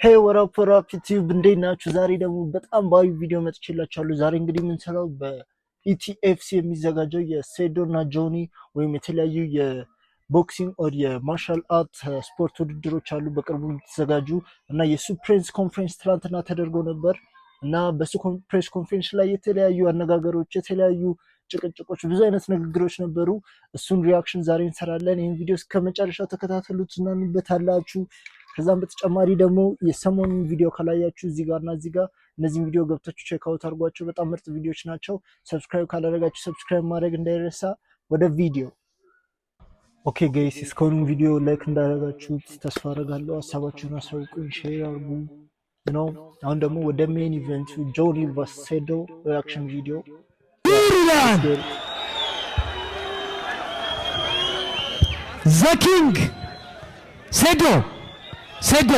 Hey, what up, what up YouTube፣ እንዴት ናችሁ? ዛሬ ደግሞ በጣም በአሪፍ ቪዲዮ መጥቼላችኋለሁ። ዛሬ እንግዲህ የምንሰራው በ ETFC የሚዘጋጀው የሴዶ እና ጆኒ ወይም የተለያዩ የ boxing or የ martial art ስፖርት ውድድሮች አሉ በቅርቡ የሚዘጋጁ። እና የሱ press conference ትናንትና ተደርጎ ነበር እና በሱ press conference ላይ የተለያዩ አነጋገሮች፣ የተለያዩ ጭቅጭቆች፣ ብዙ አይነት ንግግሮች ነበሩ። እሱን reaction ዛሬ እንሰራለን። ይህን ቪዲዮ እስከ መጨረሻው ተከታተሉት፣ ትዝናኑበታላችሁ። ከዛም በተጨማሪ ደግሞ የሰሞኑን ቪዲዮ ካላያችሁ እዚህ ጋር እና እዚህ ጋር እነዚህን ቪዲዮ ገብታችሁ check out አድርጓቸው። በጣም ምርጥ ቪዲዮዎች ናቸው። Subscribe ካላደረጋችሁ subscribe ማድረግ እንዳይረሳ። ወደ ቪዲዮ። Okay guys፣ እስካሁኑ ቪዲዮ like እንዳደረጋችሁት ተስፋ አደርጋለሁ። ሀሳባችሁን አሳውቁኝ፣ share አድርጉ ነው። አሁን ደግሞ ወደ main event ኡ ጆኒ versus ሴዶ reaction video። ይላል the king ሴዶ፣ ሴዶ፣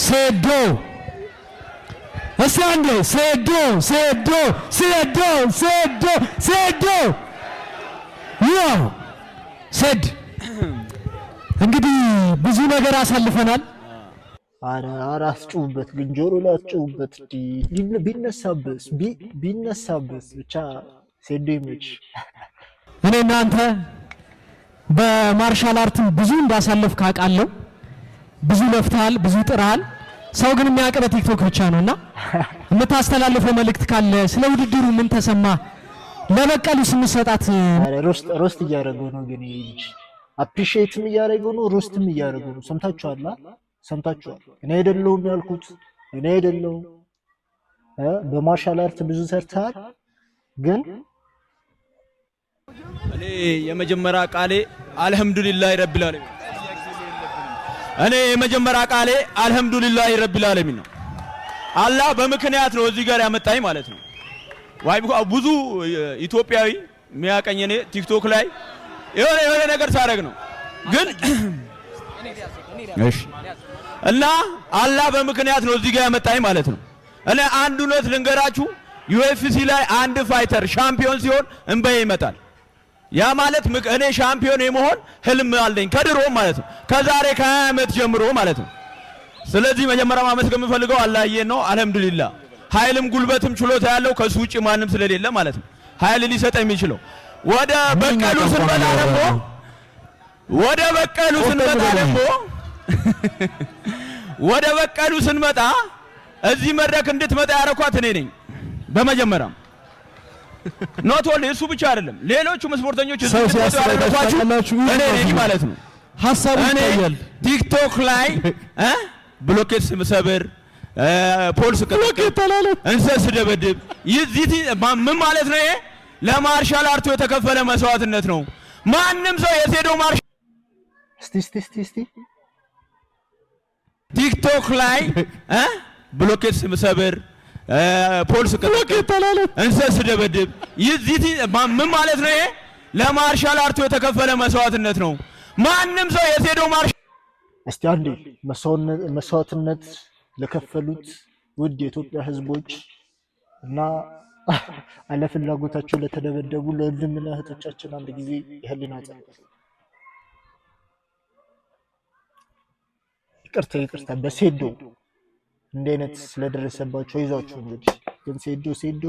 ሴዶ። እስቲ አንዴ ሴዶ፣ ሴዶ፣ ሴዶ፣ ሴዶ፣ ሴዶ። ያው ሴድ እንግዲህ ብዙ ነገር አሳልፈናል። አረ አረ አስጭውበት ግን፣ ጆሮ ላይ አስጭውበት። ቢነሳብስ ቢነሳብስ ብቻ ሴዶ ይመች። እኔ እናንተ በ martial art ም ብዙ እንዳሳለፍክ አውቃለሁ። ብዙ ለፍተሃል፣ ብዙ ጥረሃል። ሰው ግን የሚያውቅህ በቲክቶክ ብቻ ነውና የምታስተላልፈው መልእክት ካለ፣ ስለ ውድድሩ ምን ተሰማ? ለበቀሉስ የምትሰጣት ኧረ roast roast እያደረገው ነው ግን ይሄ ልጅ፣ appreciate ም እያደረገው ነው፣ roast ም እያደረገው ነው። ሰምታችኋል? ሰምታችኋል። እኔ አይደለሁም ያልኩት፣ እኔ አይደለሁም። በ martial art ብዙ ሰርተሃል ግን እኔ የመጀመሪያ ቃሌ አልሐምዱሊላህ ረቢል ዓለሚን። እኔ የመጀመሪያ ቃሌ አልሐምዱሊላህ ረቢል ዓለሚን ነው። አላህ በምክንያት ነው እዚህ ጋር ያመጣኝ ማለት ነው። Why? ብዙ ኢትዮጵያዊ የሚያቀኝ እኔ ቲክቶክ ላይ የሆነ የሆነ ነገር ሳደርግ ነው። ግን እሺ እና አላህ በምክንያት ነው እዚህ ጋር ያመጣኝ ማለት ነው። እኔ አንድ እውነት ልንገራችሁ፣ UFC ላይ አንድ fighter ሻምፒዮን ሲሆን እንባዬ ይመጣል። ያ ማለት እኔ ሻምፒዮን የመሆን ህልም አለኝ ከድሮ ማለት ነው፣ ከዛሬ ከ20 ዓመት ጀምሮ ማለት ነው። ስለዚህ መጀመሪያ ማመስገን የምፈልገው አላህዬን ነው። አልሐምዱሊላህ፣ ኃይልም ጉልበትም ችሎታ ያለው ከሱ ውጭ ማንም ስለሌለ ማለት ነው። ኃይል ሊሰጠ የሚችለው። ወደ በቀሉ ስንመጣ እዚህ መድረክ እንድትመጣ ያረኳት እኔ ነኝ። በመጀመሪያም not only እሱ ብቻ አይደለም፣ ሌሎቹም ስፖርተኞች እዚህ ሰው እንድትመጡ ሲያስብ ያደረኳችሁ ታውቃላችሁ? እኔ ነኝ ማለት ነው። ሀሳቡ እኔ ይታያል። ቲክቶክ ላይ ብሎኬት ስሰብር፣ pole ስቀጠቅጥ፣ ብሎኬት አላለም። እንሰት ስደበድብ ይህ ምን ማለት ነው? ይሄ ለ martial art ኡ የተከፈለ መስዋዕትነት ነው። ማንም ሰው የሴዶ martial እስቲ እስቲ እስቲ እስቲ። ቲክቶክ ላይ ብሎኬት ስሰብር፣ pole ስቀጠቅጥ፣ ብሎኬት አላለም። እንሰት ስደበድብ ይህ ምን ማለት ነው? ይሄ ለ martial art ኡ የተከፈለ መስዋዕትነት ነው። ማንም ሰው የሴዶ martial እስቲ አንዴ መስዋዕትነት ለከፈሉት ውድ የኢትዮጵያ ሕዝቦች እና አለፍላጎታቸው ለተደበደቡ ለወንድምና እህቶቻችን አንድ ጊዜ የህሊና ጸሎት። ይቅርታ ይቅርታ፣ በሴዶ እንዲህ አይነት ስለደረሰባቸው ይዟችሁ። እንግዲህ ግን ሴዶ ሴዶ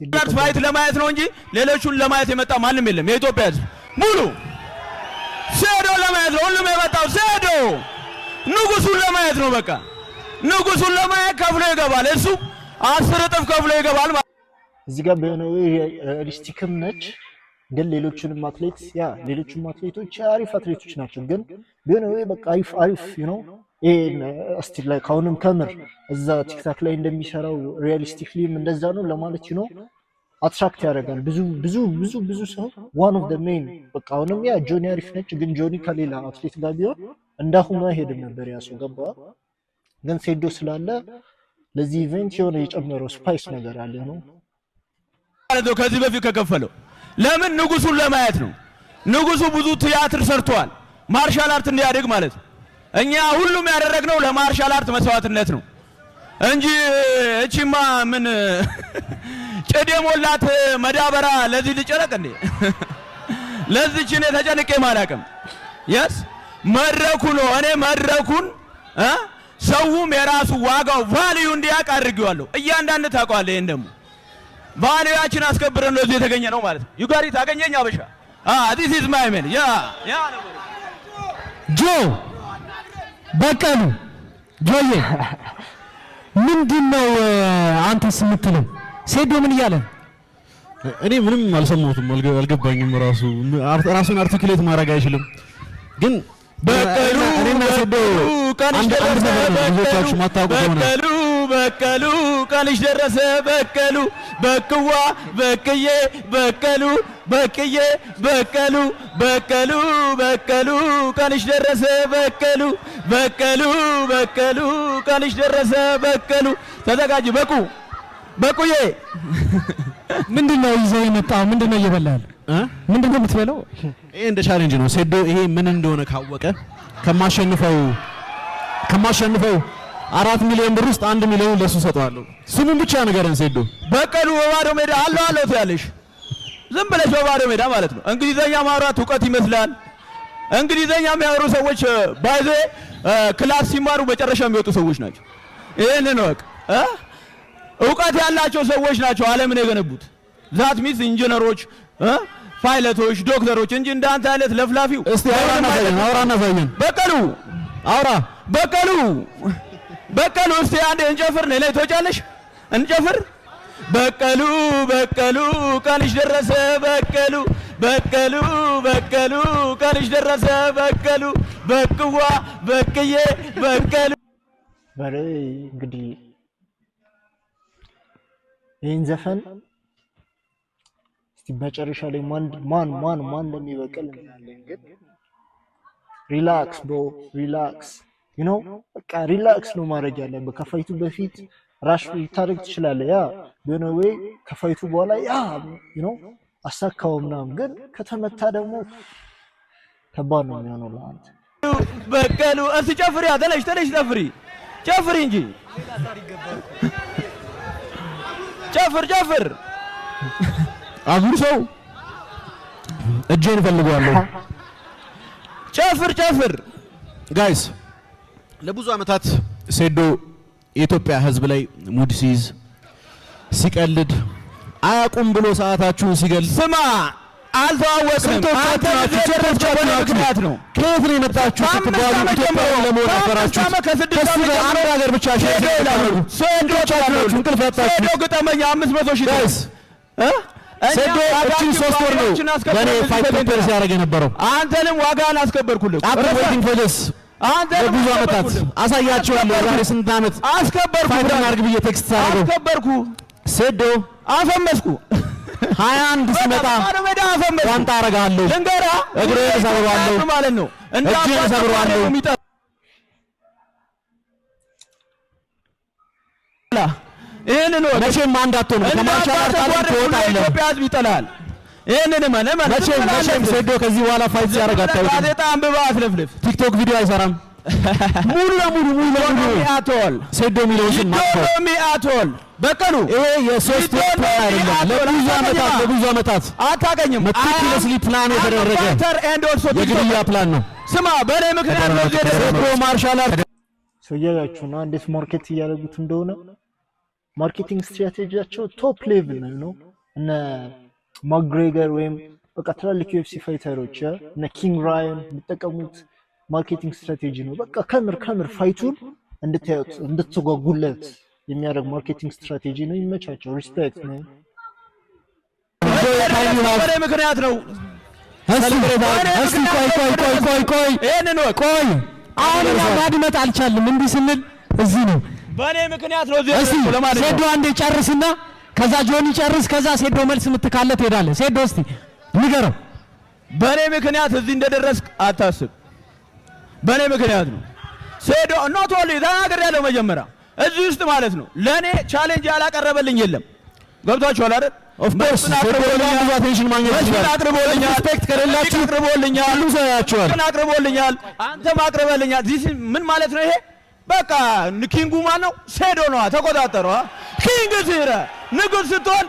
ሴዶ art fight ለማየት ነው እንጂ ሌሎቹን ለማየት የመጣ ማንም የለም። የኢትዮጵያ ሕዝብ ሙሉ ሴዶ ለማየት ነው ሁሉም የመጣው። ሴዶ ንጉሱን ለማየት ነው። በቃ ንጉሱን ለማየት ከፍሎ ይገባል። እሱ 10 እጥፍ ከፍሎ ይገባል ማለት እዚህ ጋር በሆነ realistic ም ነች፣ ግን ሌሎቹንም አትሌት yeah ሌሎቹም አትሌቶች አሪፍ አትሌቶች ናቸው። ግን ቢሆነ ወይ በቃ አሪፍ አሪፍ ይሄ እስቲ ላይ አሁንም ከምር እዛ ቲክታክ ላይ እንደሚሰራው realistically ም እንደዛ ነው ለማለት attract ያደርጋል ብዙ ብዙ ብዙ ብዙ ሰው። One of the main በቃ አሁንም yeah ጆኒ አሪፍ ነች፣ ግን ጆኒ ከሌላ አትሌት ጋር ቢሆን እንዳሁኑ አይሄድም ነበር ያ ሰው፣ ገባ። ግን ሴዶ ስላለ ለዚህ event የሆነ የጨመረው spice ነገር አለ ነው። ነው። ከዚህ በፊት ከከፈለው ለምን? ንጉሱን ለማየት ነው። ንጉሱ ብዙ ቲያትር ሰርቷል፣ martial art እንዲያድግ ማለት ነው። እኛ ሁሉም ያደረግነው ለ martial art መስዋዕትነት ነው እንጂ እቺማ ምን ጭድ የሞላት መዳበራ ለዚህ ልጨረቅ እንዴ? ለዚች እኔ ተጨንቄ አላውቅም። Yes፣ መድረኩ ነው። እኔ መድረኩን ሰውም የራሱ ዋጋው value እንዲያውቅ አድርጌዋለሁ። እያንዳንድ ታውቀዋለህ። ይሄን ደግሞ value ያችን አስከብረን ነው እዚህ የተገኘ ነው ማለት ነው። You got it፣ አገኘኝ አበሻ። This is my man, yeah, yeah። ጆ በቀሉ፣ ጆዬ፣ ምንድን ነው አንተስ የምትለው? ሴዶ ምን እያለ ነው? እኔ ምንም አልሰማሁትም፣ አልገባኝም። ራሱ ራሱን articulate ማድረግ አይችልም። ግን በቀሉ፣ እኔና ሴዶ ቀንሽ አንድ አንድ ደረሰ። ነገር ነው። ብዙዎቻችሁ ማታውቁ ከሆነ በቀሉ፣ በቀሉ፣ ቀንሽ ደረሰ። በቀሉ፣ በቅዋ፣ በቅዬ፣ በቀሉ፣ በቅዬ፣ በቀሉ፣ በቀሉ፣ በቀሉ፣ ቀንሽ ደረሰ። በቀሉ፣ በቀሉ፣ በቀሉ፣ ቀንሽ ደረሰ። በቀሉ፣ ተዘጋጅ። በቁ፣ በቁዬ። ምንድን ነው ይዘው የመጣው? ምንድን ነው እየበላ ያለው? እ? ምንድን ነው የምትበላው? ይሄ እንደ challenge ነው። ሴዶ ይሄ ምን እንደሆነ ካወቀ ከማሸንፈው 4 ሚሊዮን ብር ውስጥ 1 ሚሊዮን ለሱ ሰጠዋለሁ። ስሙን ብቻ ንገረን ሴዶ። በቀሉ በባዶ ሜዳ አለው አለው ትያለሽ። ዝም ብለሽ በባዶ ሜዳ ማለት ነው። እንግሊዘኛ ማውራት እውቀት ይመስላል። እንግሊዘኛ የሚያወሩ ሰዎች by the way class ሲማሩ መጨረሻ የሚወጡ ሰዎች ናቸው። ይህንን እወቅ እ እውቀት ያላቸው ሰዎች ናቸው ዓለምን የገነቡት። That means ኢንጂነሮች፣ ፓይለቶች፣ ዶክተሮች እንጂ እንዳንተ አይነት ለፍላፊው እስቲ አውራና ሳየን፣ አውራና ሳየን። በቀሉ፣ አውራ። በቀሉ፣ በቀሉ፣ እስቲ አንዴ እንጨፍር። ነይ ነይ፣ ትወጫለሽ? እንጨፍር። በቀሉ፣ በቀሉ፣ ቀንሽ ደረሰ። በቀሉ፣ በቀሉ፣ በቀሉ፣ ቀንሽ ደረሰ። በቀሉ፣ በቅዋ፣ በቅዬ፣ በቀሉ። በሬ እንግዲህ ይህን ዘፈን እስቲ መጨረሻ ላይ ማን ማን ማን ማን እንደሚበቅል እናያለን። ግን relax bro, relax። በቃ relax ነው ማድረግ ያለብህ። ከ fight ኡ በፊት rush ልታደርግ ትችላለህ። Yeah፣ በሆነ ወይ ከ fight ኡ በኋላ yeah አሳካው ምናምን፣ ግን ከተመታ ደግሞ ከባድ ነው የሚሆነው ለአንተ። በቀሉ፣ እስቲ ጨፍሪ፣ ተነሽ ተነሽ፣ ጨፍሪ ጨፍሪ እንጂ፣ ጨፍር ጨፍር። አጉርሰው፣ እጄን እፈልገዋለሁ። ጨፍር ጨፍር። Guys፣ ለብዙ ዓመታት ሴዶ የኢትዮጵያ ሕዝብ ላይ mood ሲይዝ፣ ሲቀልድ፣ አያውቁም ብሎ ሰዓታችሁን ሲገል ስማ፣ አልተዋወቅንም። ስንቶቻችሁ አንተ ናችሁ? እዚህ የደረስከው ስንቶቻችሁ በእኔ ናችሁ? ምክንያት ነው። ከየት ነው የመጣችሁ ከአምስት ስትባሉ ዓመት ኢትዮጵያዊ ጀምሮ፣ ለመሆን ከአምስት ያፈራችሁት ዓመት፣ ከስድስት ከሱ ዓመት ጋር ጀምሮ አንድ ሀገር ብቻ share ሴዶ ይላሉ። ሴዶ ስንቶቻችሁ ናችሁ እንቅልፍ ያጣችሁት? ሴዶ ግጠመኛ፣ 500,000 Guys፣ እ? እኛ ሴዶ እችን ዋጋችን 3 ወር ነው ዋጋችን ለእኔ አስከብረን fight prepare ሲያደርግ የነበረው። አንተንም ዋጋህን አስከበርኩልህ። I've been waiting for this አንተንም ለብዙ ዓመታት። አስከበርኩልህ። አሳያቸዋለሁ። ዛሬ ስንት ዓመት አስከበርኩ። fight እናድርግ ብዬ text ሳደርገው አስከበርኩ። ሴዶ አፈመስኩ። 21 ሲመጣ ባዶ ሜዳ አፈመስኩ። ዋንጣ አረጋለሁ። ልንገርህ፣ እግርህን እሰብረዋለሁ። ማለት ነው። እንደ እጅህን አባት እሰብረዋለሁ። ነው የሚጠላ። ይህንን እወቅ። መቼም አንድ አትሆንም። እንደ ከ martial አባት art ዓለም ተጓደል ሁሉ ትወጣለህ። የኢትዮጵያ ሕዝብ ይጠላል። ይህንን እመን እመን። መቼም ዝም ብለህ መቼም አትለፍልፍ። ሴዶ ከዚህ በኋላ fight ሲያደርግ አታዩትም። ጋዜጣ አንብበህ አትለፍልፍ። ቲክቶክ ቪዲዮ አይሰራም። ሙሉ ለሙሉ፣ ሙሉ ለሙሉ At all. ሴዶ የሚለውን ስም ማጥፋት። Don't me at all. በቀሉ፣ ይሄ የ3 ወር ፕላን አይደለም። ለብዙ ዓመታት፣ ለብዙ ዓመታት አታገኝም። meticulously plan የተደረገ የግድያ ፕላን ነው። ስማ፣ በእኔ ምክንያት ነው እዚህ ሴዶ የደረስከው። martial art ሰው እያያችሁ ነው እንዴት market እያደረጉት እንደሆነ። Marketing strategy ያቸው top level ነው። እነ ማክግሬገር ወይም በቃ ትላልቅ UFC fighter ኦች እነ ኪንግ ራያን የሚጠቀሙት marketing strategy ነው። በቃ ከምር ከምር fight ኡን እንድታዩት፣ እንድትጓጉለት የሚያደርግ marketing strategy ነው። ይመቻቸው። Respect ነው። በእኔ ምክንያት ነው። እስቲ እስቲ ቆይ ቆይ ቆይ ቆይ ቆይ። ይህንን እወቅ። ቆይ፣ አሁን እኛ ማድመጥ አልቻልም። እንዲህ ስንል እዚህ ነው። በእኔ ምክንያት ነው እዚህ እስቲ የደረስከው ለማለት ሴዶ ነው። አንዴ ጨርስና ከዛ ጆኒ ጨርስ፣ ከዛ ሴዶ መልስ የምትካለ ትሄዳለህ። ሴዶ፣ እስቲ ንገረው። በእኔ ምክንያት እዚህ እንደደረስክ አታስብ። በእኔ ምክንያት ነው። ሴዶ not only ተናግሬ ያለው መጀመሪያ እዚህ ውስጥ ማለት ነው። ለእኔ challenge ያላቀረበልኝ የለም። ገብቷችኋል አይደል? Of course መስፍን ሴዶ በጣም አቅርቦልኛል። ብዙ attention ማግኘት መስፍን ይችላል። አቅርቦልኛል። Respect ከሌላችሁ አቅርቦልኛል። ሁሉም ሰው ያያችኋል። መስፍን አቅርቦልኛል። አንተም አቅርበልኛል። This ምን ማለት ነው ይሄ? በቃ king ኡ ማን ነው? ሴዶ ነዋ። ተቆጣጠረዋ። King ሲረ ንጉስ ስትሆን፣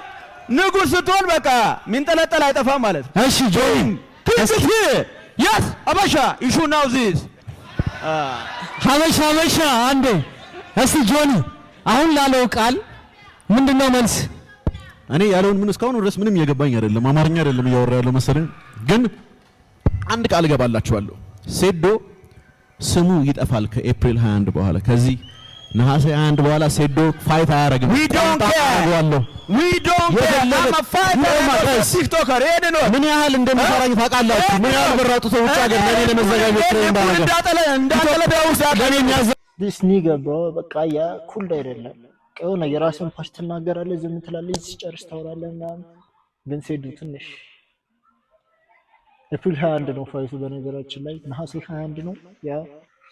ንጉስ ስትሆን በቃ ሚንጠለጠል አይጠፋም ማለት ነው። እሺ ጆኒ። King is here. Yes, አበሻ, you should know this. ሀበሻ ሀበሻ አንዴ እስቲ ጆኒ አሁን ላለው ቃል ምንድነው መልስ? እኔ ያለውን ምን እስካሁን ድረስ ምንም እየገባኝ አይደለም። አማርኛ አይደለም እያወራ ያለው መሰለኝ። ግን አንድ ቃል እገባላችኋለሁ። ሴዶ ስሙ ይጠፋል ከኤፕሪል 21 በኋላ፣ ከዚህ ነሐሴ 21 በኋላ ሴዶ fight አያረግም። We don't care. አደርገዋለሁ። We don't care. የፈለገ I'm a fighter. You are my I'm a best. TikToker. ይሄንን ነው። ምን ያህል እንደሚፈራኝ ታውቃላችሁ? ምን ያህል ብር አውጥቶ ውጭ ሀገር ለእኔ ለመዘጋጀት ነው እንዳደረገ እንዳጠለ እንዳጠለ ውስጥ ለእኔ የሚያዘ This nigga, bro, በቃ ያ cool አይደለም። በቃ የሆነ የራስን part ትናገራለህ፣ ዝም ትላለህ፣ ሲጨርስ ታወራለህ ምናምን። ግን ሴዱ ትንሽ ኤፕሪል 21 ነው fight ኡ፣ በነገራችን ላይ ነሐሴ 21 ነው። Yeah,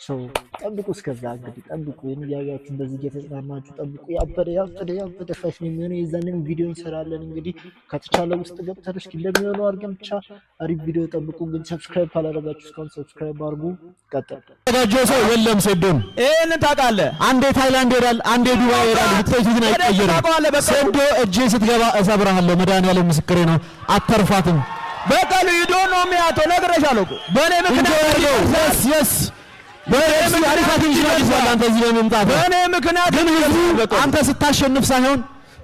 so ጠብቁ፣ እስከዛ እንግዲህ ጠብቁ። ይህን እያያችሁ እንደዚህ እየተጽናናችሁ ጠብቁ። ያበደ ያበደ ያበደ fight ነው የሚሆነው። የዛንን ቪዲዮ እንሰራለን እንግዲህ ከተቻለ ውስጥ ገብተን እስኪ እንደሚሆነው አድርገን ብቻ አሪፍ ቪዲዮ ጠብቁ። ግን subscribe ካላደረጋችሁ እስካሁን subscribe አድርጉ። ቀጥል። ያዘጋጀው ሰው የለም። ሴዶን ይሄንን ታውቃለህ። አንዴ ታይላንድ ይሄዳል፣ አንዴ ዱባይ ይሄዳል። ውጤቱ ግን አይቀየርም። ታውቀዋለህ። በቃ ሴዶ እጄ ስትገባ እሰብርሃለሁ። መድኃኒዓለም ምስክሬ ነው። አተርፋትም። በቀሉ you don't know me አቶ ነግሬሻለሁ እኮ በእኔ ምክንያት Yes, አሪፍ attention አግኝቷል። አንተ እዚህ በመምጣት በእኔ ምክንያት ግን ህዝቡ አንተ ስታሸንፍ ሳይሆን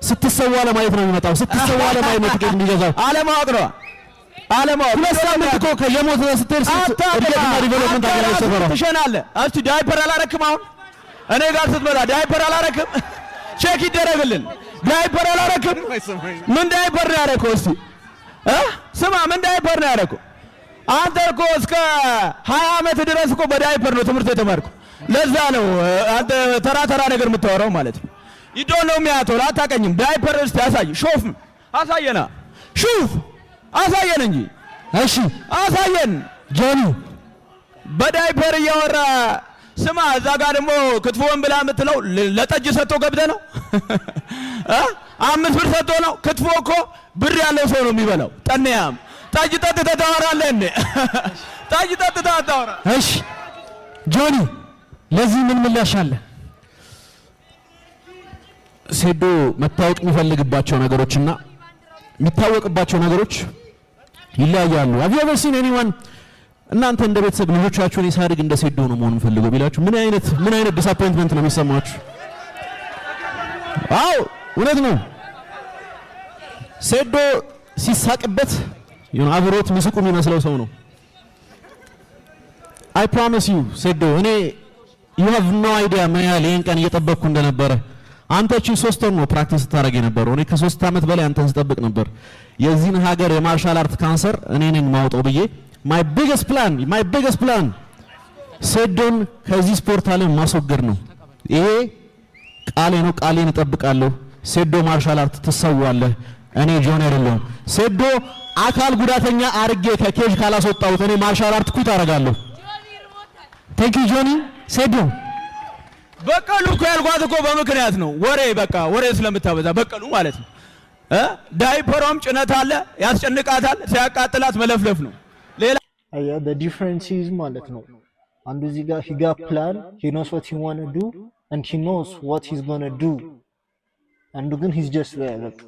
ስትሰዋ ለማየት ነው የሚመጣው። ስትሰዋ ለማየት ነው ትኬት የሚገዛው። አለማወቅ ነው፣ አለማወቅ። 2 ሳምንት እኮ ከየሞት ስትሄድ እድገትና development አገኘ ሰፈራ። ትሸናለህ። እስቲ ዳይፐር አላረክም? አሁን እኔ ጋር ስትመጣ ዳይፐር አላረክም? Check ይደረግልን። ዳይፐር አላረክም? ምን ዳይፐር ነው ያረከው? እስቲ ስማ፣ ምን ዳይፐር ነው ያረከው? አንተ እኮ እስከ 20 ዓመት ድረስ እኮ በዳይፐር ነው ትምህርት የተማርከው። ለዛ ነው አንተ ተራ ተራ ነገር የምታወራው ማለት ነው። You don't know የሚያተው አታውቀኝም። ዳይፐር እስቲ አሳይ፣ ሾፍ አሳየና፣ ሹፍ አሳየን እንጂ። እሺ። አሳየን። ጆኒ። በዳይፐር እያወራ ስማ፣ እዛ ጋር ደግሞ ክትፎን ብላ የምትለው ለጠጅ ሰጥቶ ገብተ ነው እ 5 ብር ሰጥቶ ነው። ክትፎ እኮ ብር ያለው ሰው ነው የሚበላው። ጠንያም ጠጅ ጠጥተህ ታወራለህ እንዴ? ጠጅ ጠጥተህ አታወራ። እሺ ጆኒ፣ ለዚህ ምን ምላሽ አለ? ሴዶ መታወቅ የሚፈልግባቸው ነገሮችና የሚታወቅባቸው ነገሮች ይለያያሉ። Have you ever seen anyone እናንተ እንደ ቤተሰብ ልጆቻችሁን ሳድግ እንደ ሴዶ ነው መሆን የምፈልገው ቢላችሁ ምን አይነት disappointment ነው የሚሰማችሁ? አዎ፣ እውነት ነው። ሴዶ ሲሳቅበት የሆነ አብሮት ሚስቁ የሚመስለው ሰው ነው። I promise you ሴዶ፣ እኔ you have no idea ምን ያህል ይህን ቀን እየጠበቅኩ እንደነበረ። አንተ እቺን 3 ወር ነው practice ስታደርግ የነበረው። እኔ ከ3 ዓመት በላይ አንተን ስጠብቅ ነበር። የዚህን ሀገር የ martial art ካንሰር እኔ ነኝ ማውጣው ብዬ my biggest plan ሴዶን ከዚህ ስፖርት ዓለም ማስወገድ ነው። ይሄ ቃሌ ነው። ቃሌን እጠብቃለሁ። ሴዶ martial art ትሰዋለህ። እኔ ጆን አይደለሁም። ሴዶ አካል ጉዳተኛ አርጌ ከ cage ካላስወጣሁት እኔ martial art quit አደርጋለሁ። Thank you ጆኒ። ሴዶ። በቀሉ እኮ ያልኳት እኮ በምክንያት ነው። ወሬ በቃ ወሬ ስለምታበዛ በቀሉ ማለት ነው እ ዳይፐሯም ጭነት አለ፣ ያስጨንቃታል። ሲያቃጥላት መለፍለፍ ነው። ሌላ አያ the difference is ማለት ነው አንዱ እዚህ ጋር he got plan, he knows what he wanna do and he knows what he's gonna do። አንዱ ግን he's just there፣ በቃ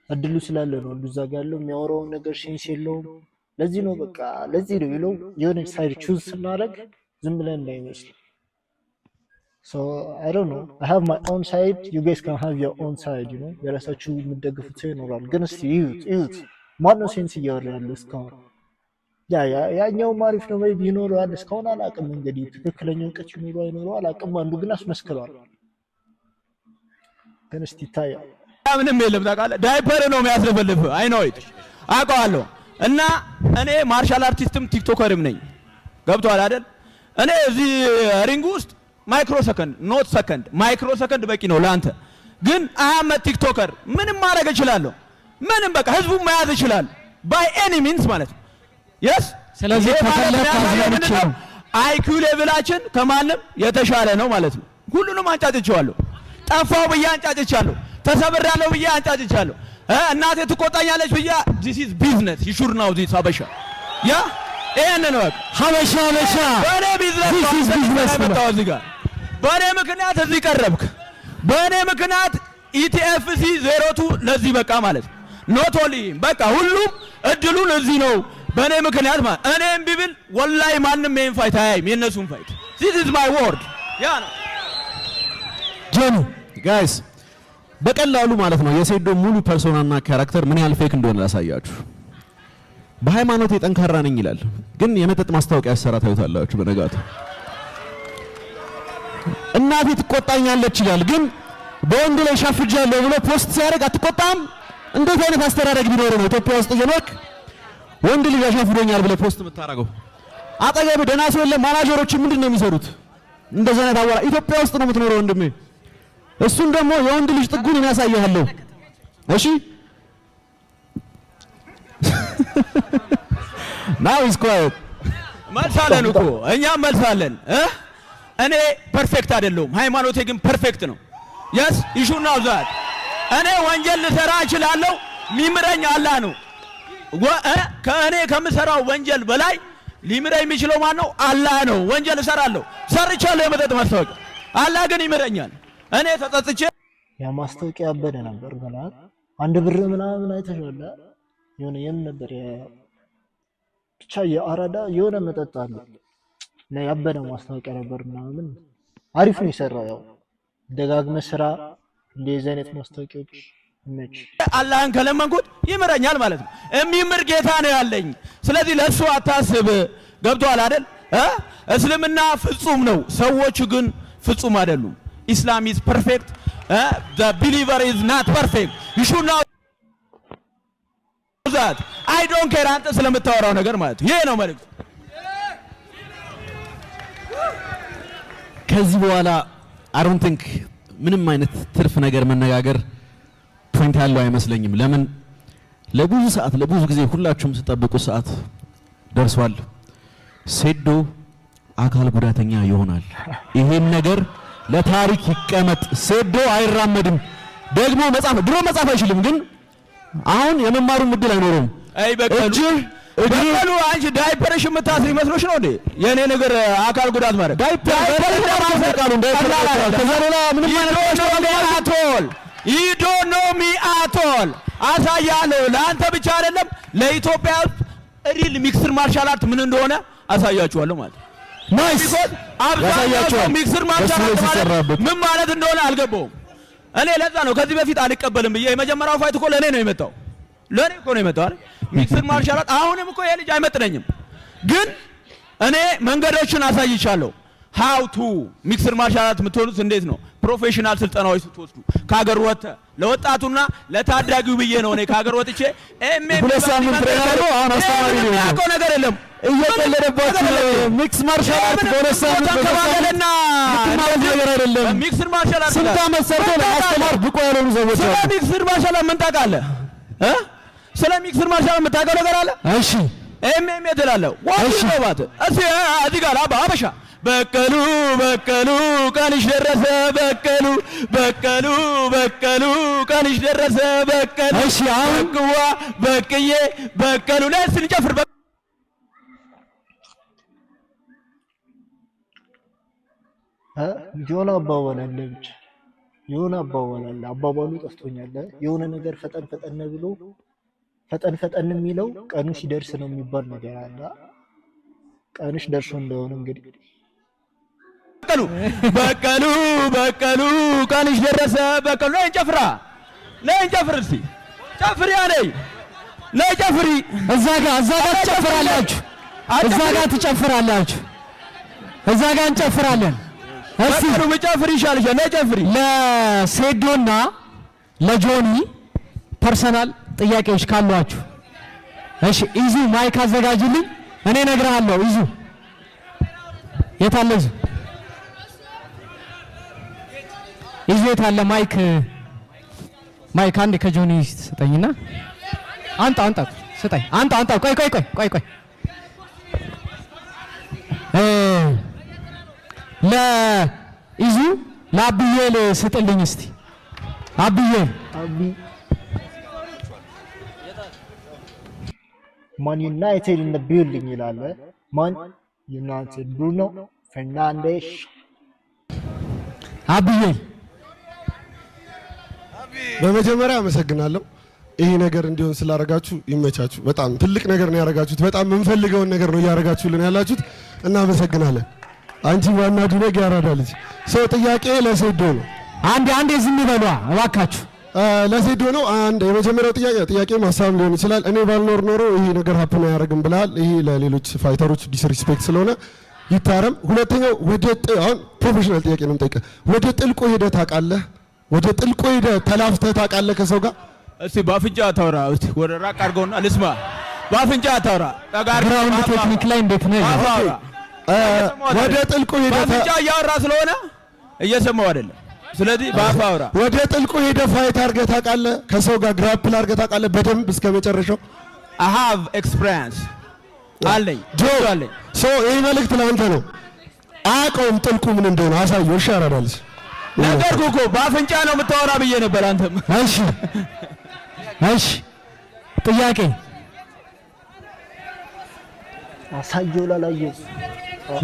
እድሉ ስላለ ነው። አንዱ እዛ ጋር ያለው የሚያወራውን ነገር sense የለውም። ለዚህ ነው፣ በቃ ለዚህ ነው ይለው የሆነ side choose ስናደርግ ዝም ብለን እንዳይመስል። So I don't know, I have my own side, you guys can have your own side. የራሳችሁ የምትደግፉት ሰው ይኖራል። ግን እስቲ እዩት እዩት፣ ማነው sense እያወራ ያለው እስካሁን? Yeah, ያኛውም አሪፍ ነው ወይ ይኖረዋል። እስካሁን አላውቅም። እንግዲህ ትክክለኛ እውቀት ይኖረው አይኖረው አላውቅም። አንዱ ግን አስመስክሯል። ግን እስቲ ይታያል። ምንም የለም ታውቃለህ። ዳይፐር ነው የሚያስለፈልፍ። I know it፣ አውቀዋለሁ። እና እኔ martial artist ም TikToker ም ነኝ። ገብቶሃል አይደል? እኔ እዚህ ring ውስጥ microsecond, not second, microsecond በቂ ነው ለአንተ። ግን I'm a TikToker፣ ምንም ማድረግ እችላለሁ። ምንም በቃ ህዝቡን መያዝ እችላለሁ by any means ማለት ነው። Yes. ስለዚህ ከፈለክ አዝናንቼ ነው። IQ level ኣችን ከማንም የተሻለ ነው ማለት ነው። ሁሉንም አንጫጭቼዋለሁ። ጠፋው ብዬ አንጫጭቻለሁ። ተሰብሬያለሁ ብዬ አንጫጭቻለሁ። እናቴ ትቆጣኛለች ብዬ። This is business, you should know this አበሻ። Yeah, ይሄን ነው በቃ። ሀበሻ ሀበሻ። በእኔ ቢዝነስ This is business. የመጣው እዚህ ጋር በእኔ ምክንያት እዚህ ቀረብክ። በእኔ ምክንያት ETFC 02 ለዚህ በቃ ማለት ነው። Not only በቃ ሁሉም እድሉን እዚህ ነው። በእኔ ምክንያት ማለት እኔ እምቢ ብል ወላሂ ማንም ይሄን fight አያይም፣ የእነሱን fight። This is my word። ያ ነው። ጆኒ። Guys፣ በቀላሉ ማለት ነው የሴዶ ሙሉ persona ና character ምን ያህል fake እንደሆነ ላሳያችሁ። በሃይማኖቴ ጠንካራ ነኝ ይላል፣ ግን የመጠጥ ማስታወቂያ ያሰራ ታዩታላችሁ። በነጋቱ እናቴ ትቆጣኛለች ይላል፣ ግን በወንድ ላይ ሻፍጃለሁ ብሎ post ሲያደርግ አትቆጣም? እንዴት አይነት አስተዳደግ ቢኖር ነው ኢትዮጵያ ውስጥ እየኖርክ ወንድ ልጅ አሻፍዶኛል ብለህ post የምታደርገው? አጠገብህ ደህና ሰው የለም። ማናጀሮች ምንድን ነው የሚሰሩት? እንደዚህ አይነት አወራ ኢትዮጵያ ውስጥ ነው የምትኖረው ወንድሜ። እሱን ደግሞ የወንድ ልጅ ጥጉን እኔ ያሳይሃለሁ። እሺ፣ now is quiet። መልሳለን እኮ፣ እኛም መልሳለን እ እኔ perfect አይደለሁም፣ ሃይማኖቴ ግን perfect ነው። Yes, you should know that። እኔ ወንጀል ልሰራ እችላለሁ፣ ሚምረኝ አላህ ነው። ከእኔ ከምሰራው ወንጀል በላይ ሊምረኝ የሚችለው ማን ነው? አላህ ነው። ወንጀል እሰራለሁ፣ ሰርቻለሁ የመጠጥ ማስታወቂያ፣ አላህ ግን ይምረኛል። እኔ ተጸጽቼ ያ ማስታወቂያ ያበደ ነበር። ገና 1 ብር ምናምን አይተሻል? የሆነ የምን ነበር ብቻ የአራዳ የሆነ መጠጥ አለ እና ያበደ ማስታወቂያ ነበር ምናምን። አሪፍ ነው የሰራው። ያው ደጋግመ ስራ እንደዚህ አይነት ማስታወቂያዎች ይመች። አላህን ከለመንኩት ይምረኛል ማለት ነው። የሚምር ጌታ ነው ያለኝ። ስለዚህ ለእሱ አታስብ። ገብቶሃል አይደል? እ እስልምና ፍጹም ነው፣ ሰዎቹ ግን ፍጹም አይደሉም። Islam is perfect, the believer is not perfect. You should know that. I don't care አንተ ስለምታወራው ነገር ማለት ነው። ይሄ ነው መልእክቱ። ከዚህ በኋላ I don't think ምንም አይነት ትርፍ ነገር መነጋገር point ያለው አይመስለኝም። ለምን ለብዙ ሰዓት ለብዙ ጊዜ ሁላችሁም ስትጠብቁ ሰዓት ደርሷል። ሴዶ አካል ጉዳተኛ ይሆናል። ይሄን ነገር ለታሪክ ይቀመጥ። ሴዶ አይራመድም። ደግሞ መጻፍ ድሮ መጻፍ አይችልም፣ ግን አሁን የመማሩን እድል አይኖረውም። አይ በቀሉ፣ እጅህ እግርህ በቀሉ፣ አንቺ ዳይፐርሽ የምታስሪ መስሎሽ ነው እንዴ? የኔ ነገር አካል ጉዳት ማለት ዳይፐር ቃሉ ዳይፐር ከዛ ሌላ ምንም አይነት At all, you don't know me at all። አሳያለሁ። ለአንተ ብቻ አይደለም፣ ለኢትዮጵያ ሕዝብ real mixed martial art ምን እንደሆነ አሳያችኋለሁ ማለት ነው። Nice። Because አብዛኛው ሰው ያሳያቸዋል። mixed martial በሱ ላይ art ማለት ሲሰራበት። ምን ማለት እንደሆነ አልገባውም። እኔ ለዛ ነው ከዚህ በፊት አልቀበልም ብዬ። የመጀመሪያው fight እኮ ለእኔ ነው የመጣው፣ ለእኔ እኮ ነው የመጣው አይደል? Mixed martial art አሁንም እኮ ይሄ ልጅ አይመጥነኝም፣ ግን እኔ መንገዶችን አሳይቻለሁ። How to mixed martial art የምትሆኑት እንዴት ነው? Professional ስልጠናዎች ስትወስዱ ከሀገር ወጥተህ ለወጣቱና ለታዳጊው ብዬ ነው እኔ ከሀገር ወጥቼ MMA 2 ሳምንት train አድርጎ አሁን አስተማሪ ነው የሆነው። የሚያውቀው ነገር የለም። እየቀለደባችሁ ነው። Mixed martial art በ2 ሳምንት በ3 ሳምንት ተንከባለልና ማለት ነገር አይደለም። Mixed martial art ስንት ዓመት ሰርቶ ለማስተማር ብቁ ያልሆኑ ሰዎች ስለ አሉ። Mixed martial art ምን ታውቃለህ እ? ስለ mixed martial art የምታውቀው ነገር አለ? እሺ። MMA ትላለህ። What እሺ። ነው ባት እስኪ እዚህ ጋር አባ አበሻ፣ በቀሉ በቀሉ ቀንሽ ደረሰ፣ በቀሉ በቀሉ በቀሉ ቀንሽ ደረሰ በቀሉ። እሺ፣ አሁን በቅዋ በቅዬ በቀሉ ላይ ስንጨፍር የሆነ አባባል አለ፣ ብቻ የሆነ አባባል አለ። አባባሉ ጠፍቶኛል። የሆነ ነገር ፈጠን ፈጠን ብሎ ፈጠን ፈጠን የሚለው ቀኑ ሲደርስ ነው የሚባል ነገር አለ። ቀንሽ ደርሶ እንደሆነ እንግዲህ በቀሉ በቀሉ በቀሉ ቀንሽ ደረሰ በቀሉ፣ ነይ እንጨፍራ፣ ነይ እንጨፍር፣ እስቲ ጨፍሪ፣ ነይ ነይ ጨፍሪ። እዛ ጋር ትጨፍራላችሁ። እዛ ጋር ትጨፍራላችሁ። እዛ ጋር እንጨፍራለን። እስቲ በቀሉ ብጨፍሪ ይሻልሻል። ነይ ጨፍሪ። ለሴዶና ለጆኒ personal ጥያቄዎች ካሏችሁ፣ እሺ፣ ኢዙ mic አዘጋጅልኝ፣ እኔ እነግርሃለሁ። ኢዙ የታለ? ኢዙ፣ ኢዙ የታለ? Mic፣ mic አንድ ከጆኒ ስጠኝና አንጣ፣ አንጣ፣ ስጠኝ፣ አንጣ፣ አንጣ። ቆይ ቆይ ቆይ ቆይ ቆይ፣ ለኢዙ ለአብዬል ስጥልኝ እስቲ አብዬል። አቢ Man United in the building ይላል። Man United ብሩኖ ፈርናንዴሽ። አብዬል። በመጀመሪያ አመሰግናለሁ። ይሄ ነገር እንዲሆን ስላደረጋችሁ ይመቻችሁ። በጣም ትልቅ ነገር ነው ያደረጋችሁት። በጣም የምንፈልገውን ነገር ነው እያደረጋችሁልን ያላችሁት። እናመሰግናለን። አንቺ ዋና ዱነግ ያራዳ ልጅ። So ጥያቄ ለሴዶ ነው። አንዴ አንዴ ዝም በሏ እባካችሁ። ለሴዶ ነው። አንድ የመጀመሪያው ጥያቄ፣ ጥያቄ ሀሳብም ሊሆን ይችላል። እኔ ባልኖር ኖሮ ይሄ ነገር happen አያደርግም ብለሃል። ይሄ ለሌሎች fighter ኦች disrespect ስለሆነ ይታረም። ሁለተኛው ወደ አሁን professional ጥያቄ ነው የምጠይቅህ። ወደ ጥልቁ ሄደህ ታውቃለህ? ወደ ጥልቁ ሄደህ ተላፍተህ ታውቃለህ ከሰው ጋር? እስቲ በአፍንጫ አታውራ። እስቲ ወደ ራቅ አድርገውና ልስማ። በአፍንጫ አታውራ። ጠጋ አድርገው። Ground technique ላይ እንዴት ነህ? በአፍ አውራ። ወደ ጥልቁ ሄደህ በአፍንጫ እያወራ ስለሆነ እየሰማው አይደለም። ስለዚህ በአፍ አውራ። ወደ ጥልቁ ሄደህ fight አድርገህ ታውቃለህ? ከሰው ጋር grapple አድርገህ ታውቃለህ? በደንብ እስከ መጨረሻው? I have experience አለኝ። ጆ ብዙ አለኝ። So ይህ መልእክት ለአንተ ነው። አያውቀውም ጥልቁ ምን እንደሆነ፣ አሳየው። እሺ አራዳ ልጅ። ነገርኩህ እኮ፣ በአፍንጫ ነው የምታወራ ብዬ ነበር። አንተም እሺ፣ ጥያቄ። አሳየው ላላየው።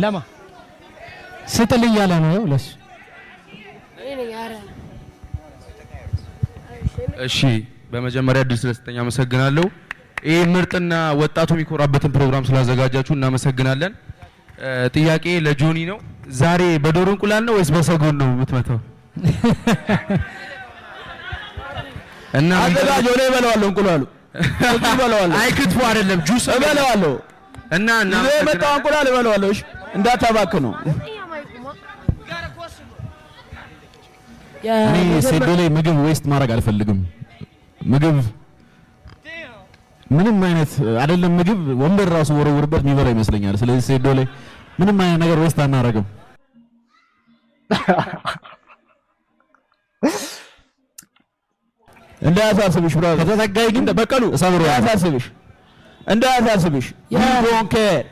ለማ ስጥል እያለ ነው ለሱ። እኔ ነኝ። ኧረ። እሺ፣ በመጀመሪያ እድል ስለሰጠኝ አመሰግናለሁ። ይህ ምርጥና ወጣቱ የሚኮራበትን ፕሮግራም ስላዘጋጃችሁ እናመሰግናለን። ጥያቄ ለጆኒ ነው። ዛሬ በዶሮ እንቁላል ነው ወይስ በሰጎን ነው የምትመታው? እና አዘጋጀው። እኔ እበለዋለሁ። እንቁላሉ እዚህ እበለዋለሁ። አይ፣ ክትፎ አይደለም፣ ጁስ እበለዋለሁ። እና ይዞ የመጣው እንቁላል እበለዋለሁ። እሺ እንዳታባክነው። እኔ ሴዶ ላይ ምግብ waste ማድረግ አልፈልግም። ምግብ ምንም አይነት አይደለም፣ ምግብ ወንበር ራሱ ወረውርበት የሚበላ ይመስለኛል። ስለዚህ ሴዶ ላይ ምንም አይነት ነገር waste አናረግም። እንዳያሳስብሽ brother። ከተጠጋኝ ግን በቀሉ እሰብረዋለሁ። እንዳያሳስብሽ፣ እንዳያሳስብሽ። We don't care,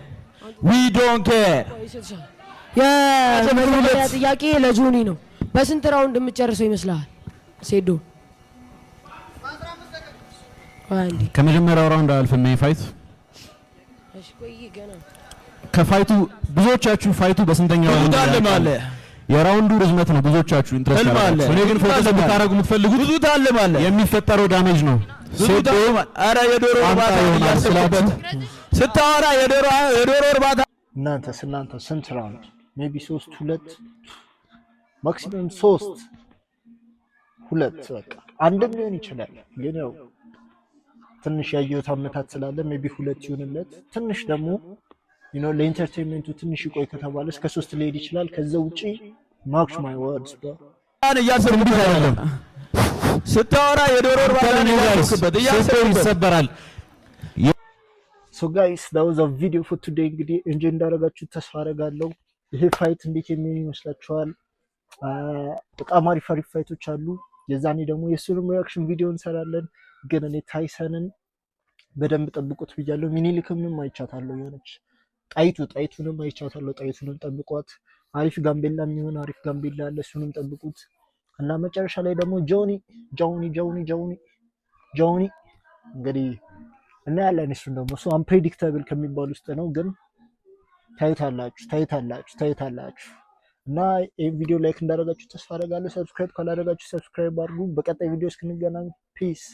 we don't care። የመጀመሪያ ጥያቄ ለጆኒ ነው። በስንት round የምትጨርሰው ይመስልሃል ሴዶ? ቆይ አንዴ። ከመጀመሪያው round አያልፍም ይሄ fight። እሺ ቆይ ገና። ከ fight ኡ ብዙዎቻችሁ fight ኡ በስንተኛው ብዙ round ታልማለህ። የ round ኡ ርዝመት ነው ብዙዎቻችሁ interest ህልም አለ። ያላችሁ። እኔ ግን ብዙ focus ታልማለህ። እንድታደርጉ የምትፈልጉት ብዙ ታልማለህ። የሚፈጠረው damage ነው። ብዙ ሴዶ ታልማለህ። ኧረ የዶሮ ቋንጣ እርባታ ይሆናል እያሰብኩበት ስላችሁ ስታወራ የዶሮ እርባታ። እናንተስ እናንተ ስንት round? Maybe ሶስት፣ ሁለት፣ maximum ሶስት፣ ሁለት፣ በቃ አንድም ሊሆን ይችላል። ግን ያው ትንሽ ያየሁት አመታት ስላለ maybe ሁለት ይሁንለት። ትንሽ ደግሞ ለ entertainment ኡ ትንሽ ይቆይ ከተባለ እስከ ሶስት ሊሄድ ይችላል። ከዛ ውጪ mark my words። እያሰብኩበት አይደለም። ስታወራ የዶሮ እርባታ እያሰብኩበት ሴዶ እያሰብኩበት ይሰበራል። So guys, that was a video for today። እንግዲህ enjoy እንዳደረጋችሁ ተስፋ አደርጋለሁ። ይሄ fight እንዴት የሚሆን ይመስላችኋል? በጣም አሪፍ አሪፍ fight ኦች አሉ። የዛኔ ደግሞ የእሱንም reaction ቪዲዮ እንሰራለን። ግን እኔ ታይሰንን በደንብ ጠብቁት ብያለሁ። ሚኒሊክምንም አይቻታለሁ። የሆነች ጣይቱ፣ ጣይቱንም አይቻታለሁ። ጣይቱንም ጠብቋት። አሪፍ ጋምቤላ የሚሆን አሪፍ ጋምቤላ አለ። እሱንም ጠብቁት እና መጨረሻ ላይ ደግሞ ጆኒ ጆኒ ጆኒ ጆኒ ጆኒ እንግዲህ እናያለን። እሱን ደግሞ እሱ unpredictable ከሚባል ውስጥ ነው፣ ግን ታዩታላችሁ፣ ታዩታላችሁ፣ ታዩታላችሁ። እና ይህን ቪዲዮ like እንዳደረጋችሁ ተስፋ አደርጋለሁ። Subscribe ካላደረጋችሁ subscribe አድርጉ። በቀጣይ ቪዲዮ እስክንገናኝ peace።